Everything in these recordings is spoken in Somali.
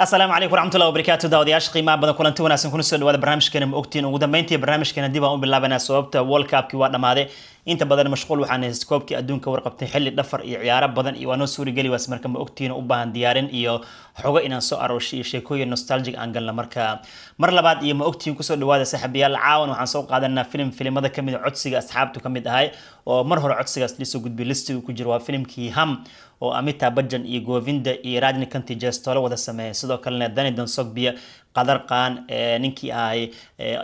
Asalaamu calaykum waraxmatullahi wabarakaatu. Daawadayaasha qiimaha badan, kulanti wanaagsan, kuna soo dhawaada barnaamijkeena Ma Ogtiin. Ugu dambeyntii barnaamijkeena dib aan u bilaabanaa, sababta World Cupkii waa dhamaaday. Inta badan mashquul waxaan haysta koobkii adduunka warqabtay, xilli dhafar iyo ciyaaro badan iyo waa noo suurageli waas. Marka Ma Ogtiin u baahan diyaarin iyo xogo inaan soo arooshay iyo sheekooyin nostalgic aan galna. Marka mar labaad iyo Ma Ogtiin kusoo dhawaada, saaxiibayaal. Caawan waxaan soo qaadanaa filim filimada kamid a codsiga asxaabtu kamid ahay, oo mar hore codsigaas lisoo gudbiyay, listiga ku jira. Waa filimkii Hum oo Amitabh Bachchan iyo Govinda iyo Rajinikanth jestoolo wada sameeyay, sidoo kalena Danny Denzongpa, Kader Khan, ninkii ahay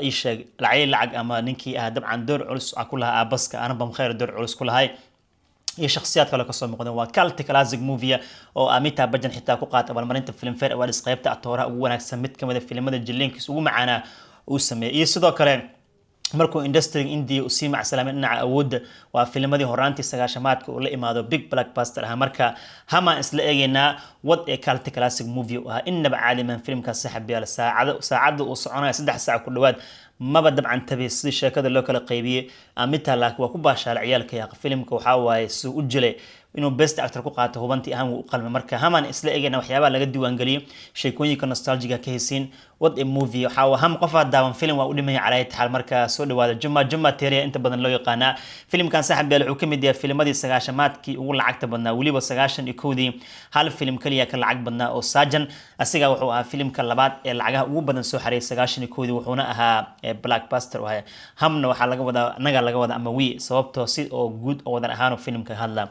ii sheeg lacay lacag ama ninkii ahaa dabcan door culus ku lahaa aabaska Anupam Kher, door culus ku lahay, iyo shakhsiyaad kale kasoo muuqdeen. Waa cult classic movie oo Amitabh Bachchan xitaa ku qaatay abaalmarinta Filmfare Awards qaybta atooraha ugu wanaagsan, mid kamid a filimada jileenkiis ugu macaanaa uu sameeyay. Iyo sidoo kale markuu industryga India uu sii macsalaamay dhinaca awoodda, waa filmadii horaantii sagaashamaadka uu la imaado, big blockbuster ah. Marka hamaan isla eegaynaa wad ee cult classic movie u ahaa, innaba caadiman filimkaas, saaxiibayaal. Saacado saacadda uu soconaya, 3 saac ku dhawaad, maba dabcan tabay sidii sheekada loo kala qaybiyey Amita, laakiin waa ku baashaala ciyaalka yaaq. Filimka waxaa waaye suu u jilay inuu best actor ku qaato, hubantii ahaan wuu u qalmay. Marka hamaan isla eegayna waxyaabaha laga diiwaangeliyey, sheekooyinka nostalgiga ka hesiin. What a movie! Waxaa Hum qofaa daawan film waa u dhimaya calaa taxaal. Marka soo dhawaada. Jumma Jumma Tere inta badan loo yaqaanaa filimkan, saaxib yaal. Wuxuu kamid yahay filmadii sagaashamaadkii ugu lacagta badnaa. Weliba 91-dii hal film kaliya ka lacag badnaa oo Saajan. Asiga wuxuu ahaa filimka labaad ee lacagaha ugu badan soo xareeyay 91-dii, wuxuuna ahaa blockbuster ahay. Hamna waxaa laga wadaa naga laga wadaa ama we, sababtoo si oo guud oo wadan ahaan filimka hadla.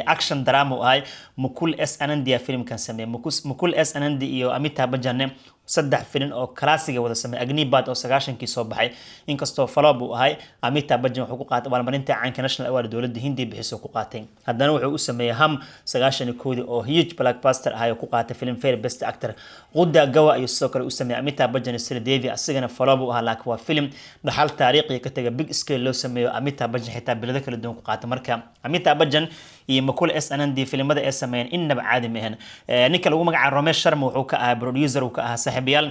Action drama u ahay. Mukul S Anandia filimkan sameeyay. Mukul S Anandi iyo Amitabh Bachchan saddex filin oo classiga wada sameeyay. Agneepath oo 90-kii soo baxay, inkastoo flop uu ahay, Amitabh Bachchan wuxuu ku qaatay abaalmarinta caanka National Award dowladda Hindi bixiso ku qaatay. Haddana wuxuu u sameeyay Hum 91-dii oo huge blockbuster ahay oo ku qaatay Filmfare Best Actor. Gudda Gawah ayuu sidoo kale u sameeyay Amitabh Bachchan, Sridevi. Asigana flop uu ahaa, laakiin waa film dhaxal taariikhi ka taga, big scale loo sameeyo. Amitabh Bachchan xitaa bilado kala duwan ku qaatay. Marka Amitabh Bachchan iyo Mukul S Anandi filimada ay sameeyeen innaba caadi ma ahan. Ninka lagu magacaabo Romesh Sharma wuxuu ka ahaa producer uu ka ahaa, saaxiibayaal,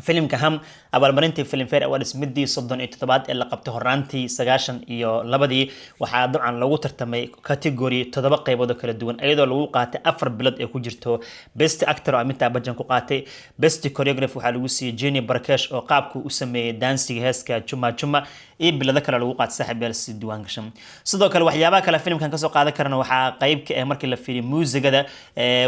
filimka Hum. Abaalmarintii Filmfare Awards midii 37aad ee la qabtay horaantii 92-dii, waxaa dabcan lagu tartamay category toddoba qaybood oo kala duwan, iyadoo lagu qaatay afar bilood ee ku jirto best actor oo Amitabh Bachchan ku qaatay. Best choreography waxaa lagu siiyey GV Prakash oo qaabku u sameeyey daansiga heeska Jumma Jumma, iyo bilado kale lagu qaatay, saaxiib, si diiwaan gashan. Sidoo kale waxyaabaha kale filimkan kasoo qaadan karana waxaa qayb ka ah, markii la fiiriyo muusigada,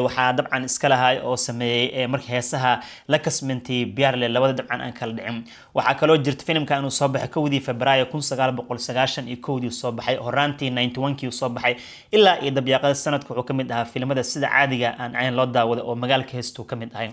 waxaa dabcan iska lahay oo sameeyey markii heesaha la kasmantay Pyarelal, labada dabcan aan kala dhicin. Waxaa kaloo jirta filimka inuu soo baxay 1-dii Febraayo 1991-dii soo baxay, horaantii 91-kii soo baxay, ilaa iyo dabyaaqada sanadka wuxuu kamid ahaa filimada sida caadiga aan cayn loo daawada oo magaalka heestuu kamid ahay.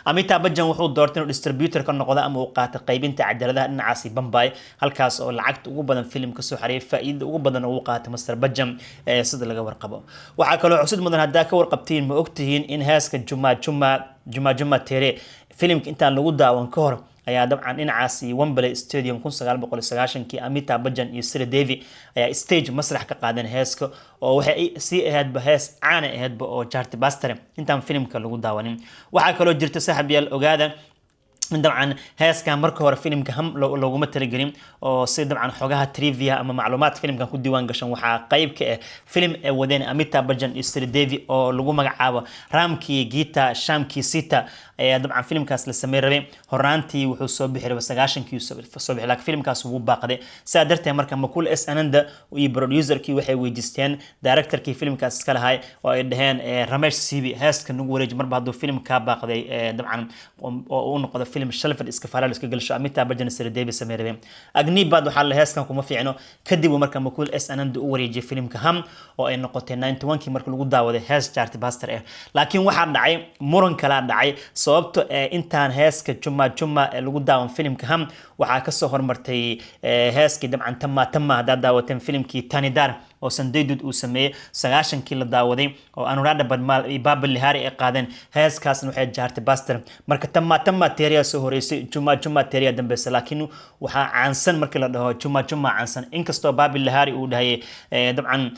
Amitabh Bachchan wuxuu doortay inuu distributor ka noqdo ama uu qaatay qaybinta cajaladaha dhinacaasi Bombay, halkaas oo lacagta ugu badan filim kasoo xareeyay, faa'iidada ugu badan uu qaatay Master Bachchan sida laga warqabo. Waxaa kaloo xusid mudan, haddaa ka warqabtiin, ma ogtihiin in heeska Jumma Jumma Jumma Jumma Tere filimka intaan lagu daawan ka hor ayaa dabcan dhinacaasi Wembley Stadium 1990-kii Amitabh Bachchan iyo Sridevi ayaa stage masrax ka qaadeen heeska, oo waxay sii ahaydba hees caana ahaydba oo chartbuster intaan filimka lagu daawanin. Waxaa kaloo jirta, saaxiib yaal, ogaada in dabcan heeskan marka hore filimka Hum looguma talagelin, oo si dabcan xogaha trivia ama macluumaad filimkan ku diiwaan gashan waxaa qayb ka ah filim ay wadeen Amitabh Bachchan iyo Sridevi oo lagu magacaabo Ramki Gita Shamki Sita ayaa dabcan filimkaas la sameyn rabay. Horaantii wuxuu soo bixi rabay 90-kii soo bixi, laakiin filimkaas wuu baaqday. Sidaa darteed marka Mukul S Ananda iyo producerkii waxay weydiisteen directorkii filimkaas iska lahay oo ay dhaheen, "Ramesh Sippy, heeska nagu wareeji marba hadduu film kaa baaqday," dabcan oo uu noqdo film shalfad iska falaal iska gelsho Amitabh Bachchan, Sridevi samey rabeen. Agneepath waxaa la heeskan kuma fiicno. Kadib marka Mukul S Ananda u wareejiyay filimka Hum, oo ay noqotay 91-kii marka lagu daawaday hees chartbuster ah. Laakiin waxaa dhacay muran kalaa dhacay, sababto intaan heeska Jumma Jumma ee lagu daawan filimka Hum waxaa kasoo hormartay heeskii dabcan Tamma Tamma. Haddaad daawateen filimkii Thanedar oo Sanjay Dutt uu sameeyey 90-kii la daawaday, oo Anuradha Paudwal iyo Bappi Lahiri ay qaadeen, heeskaasna waxay chartbuster. Marka Tamma Tamma Tere soo horeysay, Jumma Jumma Tere dambeysa, laakiin waxaa caansan markii la dhaho Jumma Jumma caansan, inkastoo Bappi Lahiri uu dhahay dabcan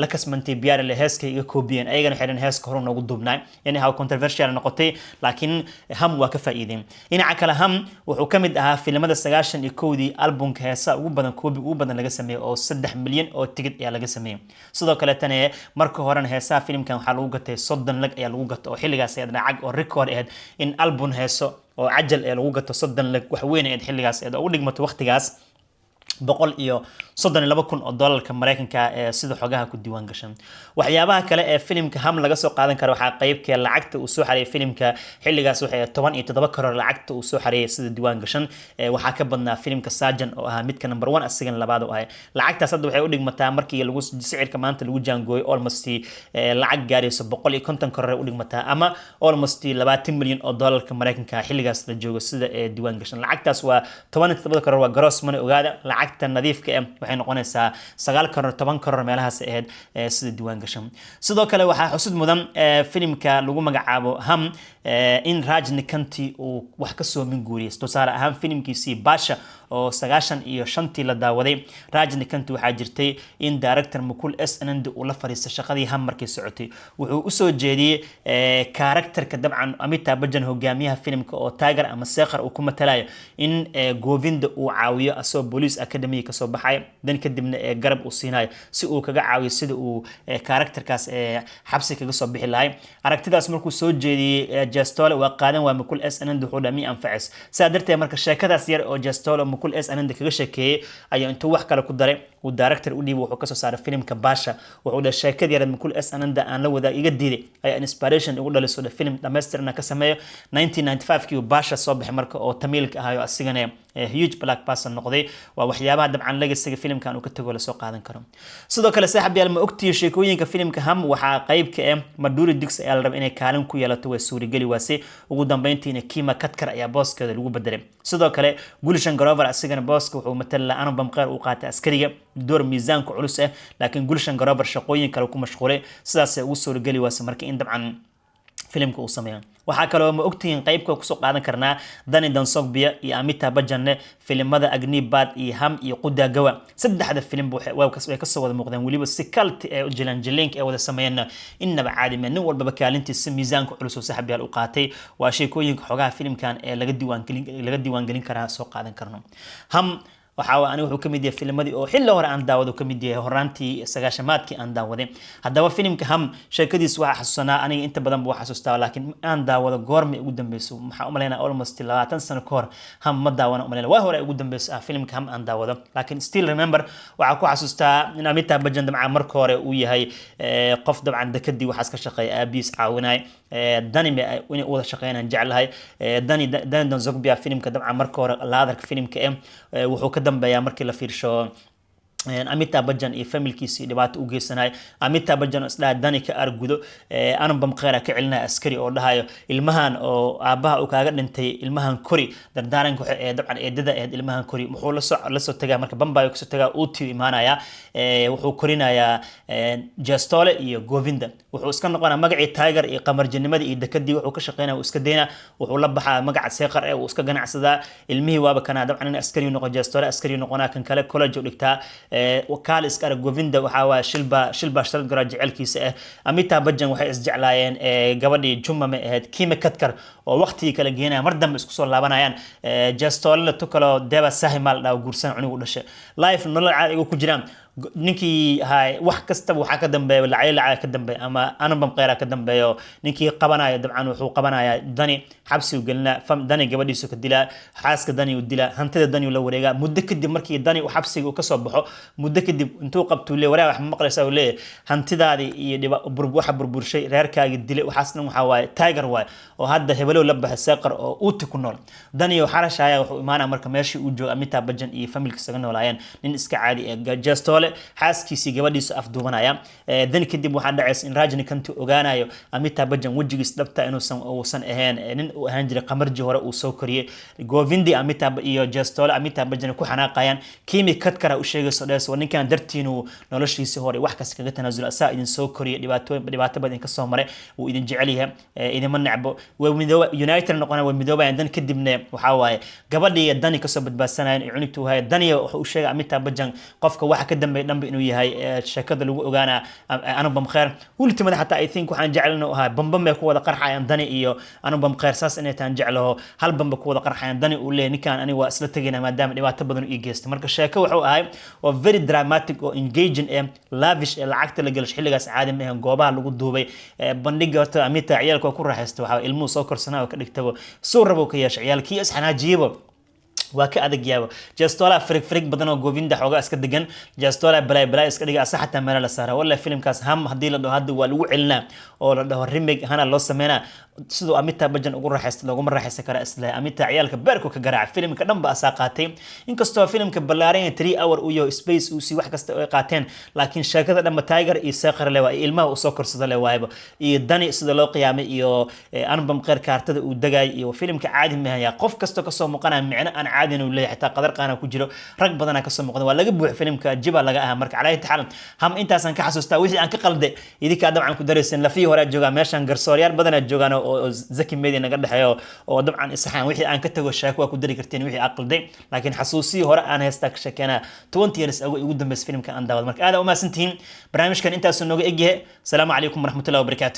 la kasmantay Pyarelal heeska iga koobiyeen, ayagana waxay dhaheen heeska hore noogu duubnaay. Anyhow, controversial noqotay, laakiin Hum waa ka faa'iideen. Dhinaca kale, Hum wuxuu ka mid ahaa filimada 91-dii albumka heesa ugu badan, koobi ugu badan laga sameeyey, oo 3 milyan oo tigid ayaa laga sameeyey. Sidoo kaleetana marka horena heesaha filimkan waxaa lagu gatay 30 lakh ayaa lagu gato, oo xilligaas ahayd lacag oo record ahayd in album heeso oo cajal ee lagu gato 30 lakh. Wax weyn ahayd xilligaas eed oo u dhigmato waqtigaas 132,000 oo doolarka Mareykanka ee sida xogaha ku diiwaan gashan. Waxyaabaha kale ee filimka Hum laga soo qaadan karo waxaa qeybkee lacagta uu soo xareeyay filimka xilligaas waxay 17 crore lacagta uu soo xareeyay sida diiwaan gashan. Waxaa ka badnaa filimka Saajan oo ahaa midka number one, asigana labaad oo ahay. Lacagtaas hadda waxay u dhigmataa, markii lagu sicirka maanta lagu jaangooyo, almost lacag gaarayso 150 crore u dhigmataa ama almost 20 milyan oo doolarka Mareykanka xilligaas la joogo sida ee diiwaan gashan. Lacagtaas waa 17 crore, waa gross money, ogaada. Lacagta nadiifka ah waxay noqonaysaa 9 crore, 10 crore meelahaas ahayd sida diiwaan gashan. Sidoo kale waxaa xusud mudan filimka lagu magacaabo Hum in Rajinikanth uu wax kasoo minguuriyay. Tusaale ahaan, filimkiisii Baasha oo 95-tii la daawaday, Rajinikanth waxaa jirtay in director Mukul S Anand uu la fariistay shaqadii Hum markay socotay. Wuxuu usoo jeediyey characterka dabcan Amitabh Bachchan, hogaamiyaha filimka, oo Tiger ama Shekhar uu ku matalayo, in Govinda uu caawiyo asagoo police academy kasoo baxay, dan kadibna garab uu siinayo si uu kaga caawiyo sida uu characterkaas xabsi kaga soo bixi lahay. Aragtidaas markuu soo jeediyey Jestole waa qaadan waa Mukul S Anand. Wuxuu dhaha mi anfacis. Sidaa darteed marka sheekadaas yar oo Jestole Mukul S Anand kaga sheekeeyey ayaa intuu wax kale ku daray uu director u dhiibay, wuxuu kasoo saaray filimka Baasha. Wuxuu dhahay sheekadii yareed Mukul S Anand aan la wadaag iga diiday ayaa inspiration igu dhaliso dhe film dhammaystirna ka sameeyo. 1995kii Baasha soo baxay marka, oo Tamiilka ahayo, asigana huge blockbuster noqday. Waa waxyaabaha dabcan legacyga filimkan uu ka tago lasoo qaadan karo. Sidoo kale, saaxib yaal, ma ogtiyo sheekooyinka filimka Hum waxaa qayb ka ah Madhuri Dixit ayaa la rabay inay kaalin ku yeelato, way suurageli waase. Ugu dambeyntiina Kimi Katkar ayaa booskeeda lagu bedelay. Sidoo kale Gulshan Grover asigana booska wuxuu matali lahaa Anupam Kher uu qaatay askariga door miisaanka culus ah, laakiin Gulshan Grover shaqooyin kale ku mashquulay, sidaasay ugu suurageli waase marka in dabcan filimka uu sameeyo. Waxaa kaloo ma ogtihiin qeybka kusoo qaadan karnaa Danny Denzongpa iyo Amitabh Bachchanne filimada Agneepath iyo Hum iyo Khuda Gawah. Saddexda filimba way kasoo wada muuqdeen, weliba si kalti ee jilanjilinka ee wada sameeyeenna innaba caadime. Nin walbaba kaalintiisa miisaanka culus oo saxabiyaal u qaatay. Waa sheekooyinka xogaha filimkan ee laga diiwaangelin karaa soo qaadan karno. Hum waxa aniga wuxuu kamid yahay filmadii oo xilli hore aan daawado, kamid yahay horaantii sagaashamaadkii aan daawaday. Haddaba filimka Hum sheekadiis waxaa xasuusanaa aniga, inta badan buu xasuustaa, laakiin aan daawado goormay ugu dambeyso maxaa umaleynaa almost 20 sano ka hor Hum ma daawana umaleyna. Waa hore ugu dambeyso ah filimka Hum aan daawado, laakiin still remember, waxaa ku xasuustaa in Amitabh Bachchan dabcan marka hore uu yahay qof dabcan dekadii waxaas ka shaqeeya, aabihiis caawinay, Danny inay u wada shaqeynaan jeclahay. Danny Denzongpa filimka dabcan marka hore laadarka filimka eh wuxuu ka dambeeyaa markii la fiirsho Amitabh Bachchan iyo familkiisii dhibaato u geysanaya. Amitabh Bachchan oo isdhaha Danny ka argudo, Anupam Kher ka celinaya askari oo dhahayo ilmahan oo aabbaha uu kaaga dhintay, ilmahan kori. Dardaaranka waxay ahayd dabcan eedada ahayd ilmahan kori. Muxuu lasoo tagaa marka? Bambayo kasoo tagaa, Ooty imaanaya, wuxuu korinayaa Jestole iyo Govinda. Wuxuu iska noqonaa magacii Tiger iyo qamarjinimadii iyo dekadii wuxuu ka shaqeynaya uu iska daynaa, wuxuu la baxaa magaca Shekhar ee uu iska ganacsadaa. Ilmihii waaba kanaa dabcan in askari noqo, Jestole askari noqonaa, kan kale college u dhigtaa. Kaal iska arag, Govinda waxaa waa Shilpa Shetty jecelkiisa ah. Amitabh Bachchan waxay isjeclaayeen gabadhii Jumma ma ahayd, Kimi Katkar, oo waqtigii kala geenaya, mar dambe isku soo laabanayaan. Jestolena tukalo Deva Sahimal dhaa guursan, cunug u dhashay, life nolol caadi igu ku jiraan. Ninkii hay wax kastaba waxaa ka dambeeya lacag, lacag ka dambeeya ama Anupam Kher ka dambeeyo. Ninkii qabanayo dabcan wuxuu qabanayaa Danny, xabsi uu gelinaa, Danny gabadhiisu ka dilaa, xaaska Danny uu dilaa, hantida Danny uu la wareegaa. Muddo kadib markii Danny uu xabsiga uu kasoo baxo, muddo kadib intuu qabtuu leeyahay waraa wax ma maqlaysaa, uu leeyahay hantidaadii iyo dhiba waxa burburshay, reerkaagii dilay, waxaas dhan waxaa waaye Tiger waaye oo hadda hebelow la baxay Shekhar oo Ooty ku nool. Danny oo xarashaya wuxuu imaanaa marka meeshii uu jooga Amitabh Bachchan iyo familka isaga noolaayeen, nin iska caadi ee Jestole xaaskiisii gabadhiisu afduubanaya. Dan kadib waxaa dhacaysa in Rajinikanth ogaanayo Amitabh Bachchan wejigiis dhabta inuusan uusan ahayn nin uu ahaan jiray qamarji hore uu soo koriyey. Govindi Amitabh iyo Jestole Amitabh Bachchan ku xanaaqayaan. Kimi Katkara u sheegayso dhees war ninkan dartiinu noloshiisii hore wax kasta kaga tanaasula, asaa idin soo koriyay, dhibaatooyin dhibaato badan ka soo maray, wuu idin jecel yahay, idinma necbo. Way midooba, united noqonaya, way midoobayaan. Dan kadibna waxaa waaye gabadhii Danny kasoo badbaadsanayeen ee cunugta haya. Danny wuxuu u sheegay Amitabh Bachchan qofka waxa ka dambeeya dambeey dhanba inuu yahay sheekada lagu ogaana Anupam Kher. Ultimate xataa I think waxaan jecel inuu ahaa bamba may ku wada qarxayaan Dani iyo Anupam Kher, saas inay taan jeclaho, hal bamba ku wada qarxayaan. Dani uu leeyahay, "Ninkaan aniga waa isla tegayna maadaama dhibaato badan ii geystay." Marka sheeko wuxuu ahay oo very dramatic oo engaging ee lavish ee lacagta la gelsho xilligaas caadi ma ahan. Goobaha lagu duubay, bandhiga horta Amitabh ciyaalka waa ku raaxaysta. Waxaa ilmuhu soo korsanaa oo ka dhigtabo suu rabo ka yeesha, ciyaalkii isxanaajiyabo waa ka adag yaabo. Jestola firig firig badan oo Govinda xoogaa iska degan, Jestola balay balay iska dhiga, asa xataa meelo la saara. Wallahi, filimkaas Ham haddii la dhaho hadda waa lagu celinaa oo la dhaho remake hana loo sameynaa, siduu Amitabh Bachchan ugu raaxaysta looguma raaxaysan kara. Isle Amitabh ciyaalka beerku ka garaaca, filimka dhan ba asaa qaatay. Inkastoo filimka ballaaran yahay, 3 hour uu yaho, space uu si wax kasta ay qaateen, laakiin sheekada dhanba Tiger iyo Sekhar le waa ilmaha usoo korsada le waayba, iyo Dani sida loo qiyaamay, iyo Anupam Kher kaartada uu degay, iyo filimka caadi mahaya. Qof kastoo kasoo muuqanaya micno aan caadin uu leeyahay, xitaa Qadar Qaana ku jiro, rag badanaa kasoo muuqda, waa laga buux filimka, jiba laga ahaa. Marka calaa taxaal, Ham intaasaan ka xasuustaa. Wixii aan ka qalday idinkaa dabcan ku daraysan. Lafihii hore joogaa meeshan, garsooryaal badanaa joogaan oo Zaki Media naga dhexeeyo oo dabcan isaxaan. Wixii aan ka tago sheeko waa ku dari karteen wixii aan qalday, laakiin xasuusihii hore aan haystaa ka sheekeynaa, 20 years ago igu dambeysay filimka aan daawad. Marka aad u mahadsantihiin, barnaamijkan intaasuu nooga egyahay. Asalaamu calaykum waraxmatullahi wabarakaatu.